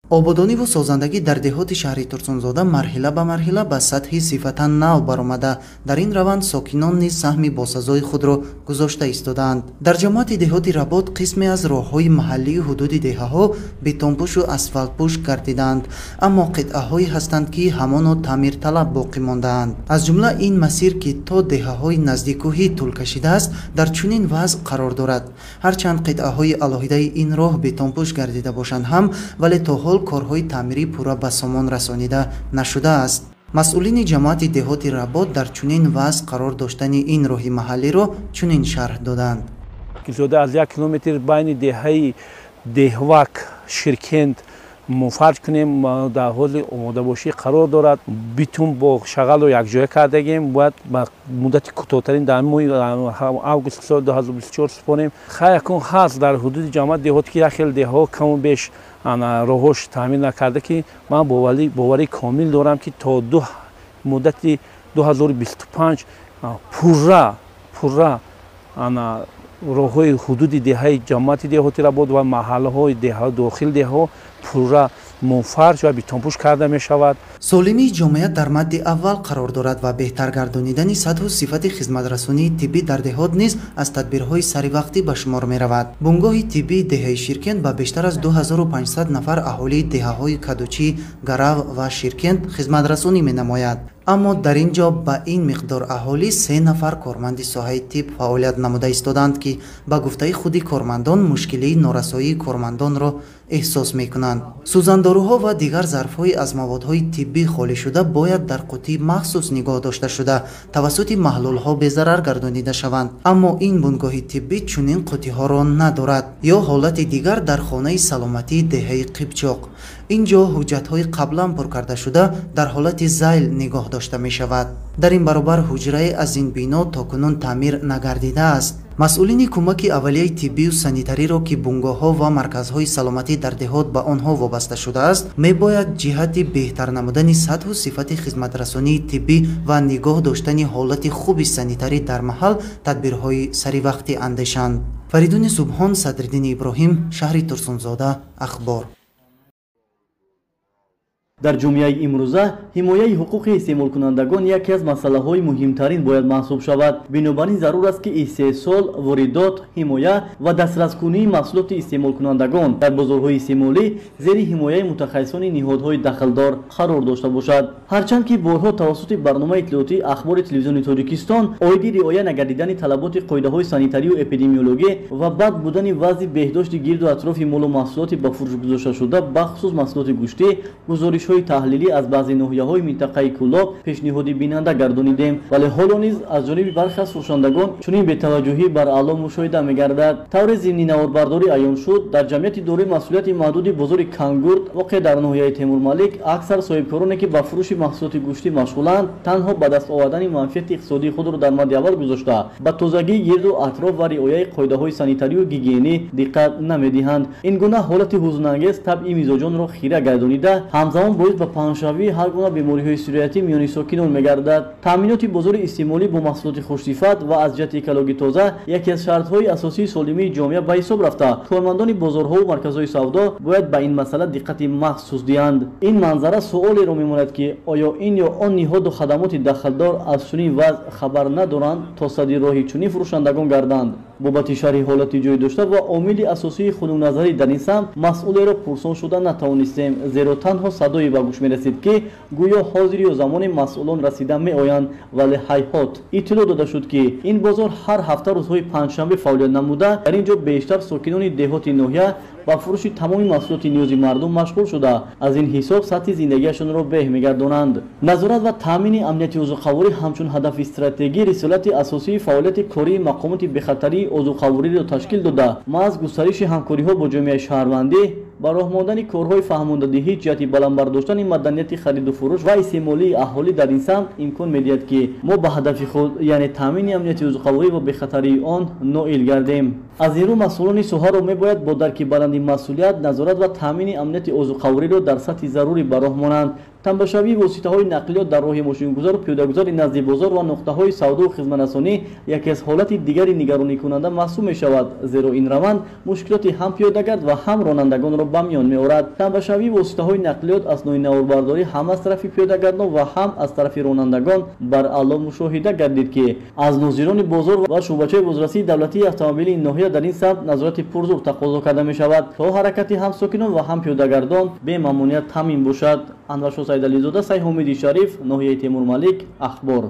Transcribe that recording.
Ободониву созандагӣ дар деҳоти шаҳри Турсунзода марҳила ба марҳила ба сатҳи сифатан нав баромада, дар ин раванд сокинон низ саҳми босазои худро гузошта истодаанд. Дар ҷамоати деҳоти Работ қисме аз роҳҳои маҳаллии ҳудуди деҳаҳо бетонпӯшу асфалтпӯш гардидаанд, аммо қитъаҳое ҳастанд, ки ҳамоно таъмирталаб боқӣ мондаанд. Аз ҷумла ин масир, ки то деҳаҳои наздиккӯҳӣ тӯл кашидааст, дар чунин вазъ қарор дорад. Ҳарчанд қитъаҳои алоҳидаи ин роҳ бетонпӯш гардида бошанд ҳам, вале то ҳол корҳои таъмирӣ пурра ба сомон расонида нашудааст. Масъулини ҷамоати деҳоти Работ дар чунин вазъ қарор доштани ин роҳи маҳаллиро чунин шарҳ доданд. Зиёда аз 1 километр байни деҳаи Деҳвак Ширкент мунфарҷ кунем, дар ҳоли омодабошӣ қарор дорад. Битум бо шағалро якҷоя кардагем, бояд ба муддати кӯтоҳтарин дар моҳи август соли 2024 супорем. Хайр, якун ҳаст дар ҳудуди ҷамоат деҳот, ки як хел деҳаҳо каму беш роҳҳош таъмин накарда, ки ман боварии комил дорам, ки то ду муддати 2025 пурра роҳҳои ҳудуди деҳаи ҷамоати деҳоти Работ ва маҳаллаҳои деҳа, дохил деҳаҳо пурра мунфарҷ ва бетонпӯш карда мешавад. Солимии ҷомеа дар мадди аввал қарор дорад ва беҳтар гардонидани сатҳу сифати хизматрасонии тиббӣ дар деҳот низ аз тадбирҳои саривақтӣ ба шумор меравад. Бунгоҳи тиббии деҳаи Ширкент ба бештар аз 2500 нафар аҳолии деҳаҳои Кадучӣ, Гарав ва Ширкент хизматрасонӣ менамояд. Аммо дар ин ҷо ба ин миқдор аҳолӣ се нафар корманди соҳаи тиб фаъолият намуда истодаанд, ки ба гуфтаи худи кормандон мушкилии норасоии кормандонро эҳсос мекунанд. Сӯзандоруҳо ва дигар зарфҳои аз маводҳои тиббӣ холӣ шуда бояд дар қуттии махсус нигоҳ дошта шуда, тавассути маҳлулҳо безарар гардонида шаванд, аммо ин бунгоҳи тиббӣ чунин қуттиҳоро надорад. Ё ҳолати дигар дар хонаи саломатии деҳаи Қипчоқ. Ин ҷо ҳуҷҷатҳои қаблан пур кардашуда дар ҳолати зайл нигоҳ дошта мешавад. Дар ин баробар ҳуҷрае аз ин бино то кунун таъмир нагардидааст. Масъулини кӯмаки аввалияи тиббию санитариро, ки бунгоҳҳо ва марказҳои саломатӣ дар деҳот ба онҳо вобаста шудааст, мебояд ҷиҳати беҳтар намудани сатҳу сифати хизматрасонии тиббӣ ва нигоҳ доштани ҳолати хуби санитарӣ дар маҳал тадбирҳои саривақтӣ андешанд. Фаридуни Субҳон, Садриддини Иброҳим, шаҳри Турсунзода, Ахбор. Дар ҷомеаи имрӯза ҳимояи ҳуқуқи истеъмолкунандагон яке аз масъалаҳои муҳимтарин бояд маҳсуб шавад. Бинобар ин зарур аст, ки истеҳсол, воридот, ҳимоя ва дастраскунии маҳсулоти истеъмолкунандагон дар бозорҳои истеъмолӣ зери ҳимояи мутахассисони ниҳодҳои дахлдор қарор дошта бошад. Ҳарчанд ки борҳо тавассути барномаи иттилоотии Ахбори Телевизиони Тоҷикистон оиди риоя нагардидани талаботи қоидаҳои санитарию эпидемиологӣ ва бад будани вазъи беҳдошти гирду атрофи молу маҳсулоти ба фурӯш гузошташуда, бахусус маҳсулоти гӯштӣ, гузоришҳои таҳлилӣ аз баъзе ноҳияҳои минтақаи Кӯлоб пешниҳоди бинанда гардонидем, вале ҳоло низ аз ҷониби бархе аз фурӯшандагон чунин бетаваҷҷӯҳӣ бар аъло мушоҳида мегардад. Тавре зимни наворбардорӣ аён шуд, дар ҷамъияти дорои масъулияти маҳдуди бозори Кангурд, воқеъ дар ноҳияи Темурмалик, аксар соҳибкороне, ки ба фурӯши маҳсулоти гӯштӣ машғуланд, танҳо ба даст овардани манфиати иқтисодии худро дар мадди аввал гузошта, ба тозагии гирду атроф ва риояи қоидаҳои санитарию гигиенӣ диққат намедиҳанд. Ин гуна ҳолати ҳузнангез табъи мизоҷонро хира гардонида, ҳамзамон боис ба паҳншавии ҳар гуна бемориҳои сироятӣ миёни сокинон мегардад. Таъминоти бозори истеъмолӣ бо маҳсулоти хушсифат ва аз ҷиҳати экологӣ тоза яке аз шартҳои асосии солимии ҷомеа ба ҳисоб рафта, кормандони бозорҳову марказҳои савдо бояд ба ин масъала диққати махсус диҳанд. Ин манзара суолеро мемонад, ки оё ин ё он ниҳоду хадамоти дахлдор аз чунин вазъ хабар надоранд, то садди роҳи чунин фурӯшандагон гарданд? Бобати шарҳи ҳолати ҷой дошта ва омили асосии хунукназарӣ дар ин самт масъулеро пурсон шуда натавонистем, зеро танҳо садое ба гӯш мерасид, ки гӯё ҳозир ё замоне масъулон расида меоянд, вале ҳайҳот. Иттилоъ дода шуд, ки ин бозор ҳар ҳафта рӯзҳои панҷшанбе фаъолият намуда, дар ин ҷо бештар сокинони деҳоти ноҳия ба фурӯши тамоми маҳсулоти ниёзи мардум машғул шуда, аз ин ҳисоб сатҳи зиндагиашонро беҳ мегардонанд. Назорат ва таъмини амнияти озуқаворӣ ҳамчун ҳадафи стратегӣ рисолати асосии фаъолияти кории мақомоти бехатарии озуқавориро ташкил дода, маҳз густариши ҳамкориҳо бо ҷомеаи шаҳрвандӣ, ба роҳ мондани корҳои фаҳмондадиҳӣ ҷиҳати баланд бардоштани маданияти хариду фурӯш ва истеъмолии аҳолӣ дар ин самт имкон медиҳад, ки мо ба ҳадафи худ, яъне таъмини амнияти озуқаворӣ ва бехатарии он ноил гардем. Аз ин рӯ масъулони соҳаро мебояд бо дарки баланди масъулият назорат ва таъмини амнияти озуқавориро дар сатҳи зарурӣ ба роҳ монанд. Тамбашавии воситаҳои нақлиёт дар роҳи мошингузару пиёдагузари назди бозор ва нуқтаҳои савдову хизматрасонӣ яке аз ҳолати дигари нигаронӣкунанда маҳсуб мешавад, зеро ин раванд мушкилоти ҳам пиёдагард ва ҳам ронандагонро ба миён меорад. Тамбашавии воситаҳои нақлиёт аснои наворбардорӣ ҳам аз тарафи пиёдагардон ва ҳам аз тарафи ронандагон баръало мушоҳида гардид, ки аз нозирони бозор ва шӯъбачаи бозрасии давлатии автомобилии ноҳия дар ин самт назорати пурзур тақозо карда мешавад, то ҳаракати ҳам сокинон ва ҳам пиёдагардон бемамоният таъмин бошад. Анваршо Сайдализода, Сайҳумиди Шариф, ноҳияи Темурмалик, Ахбор.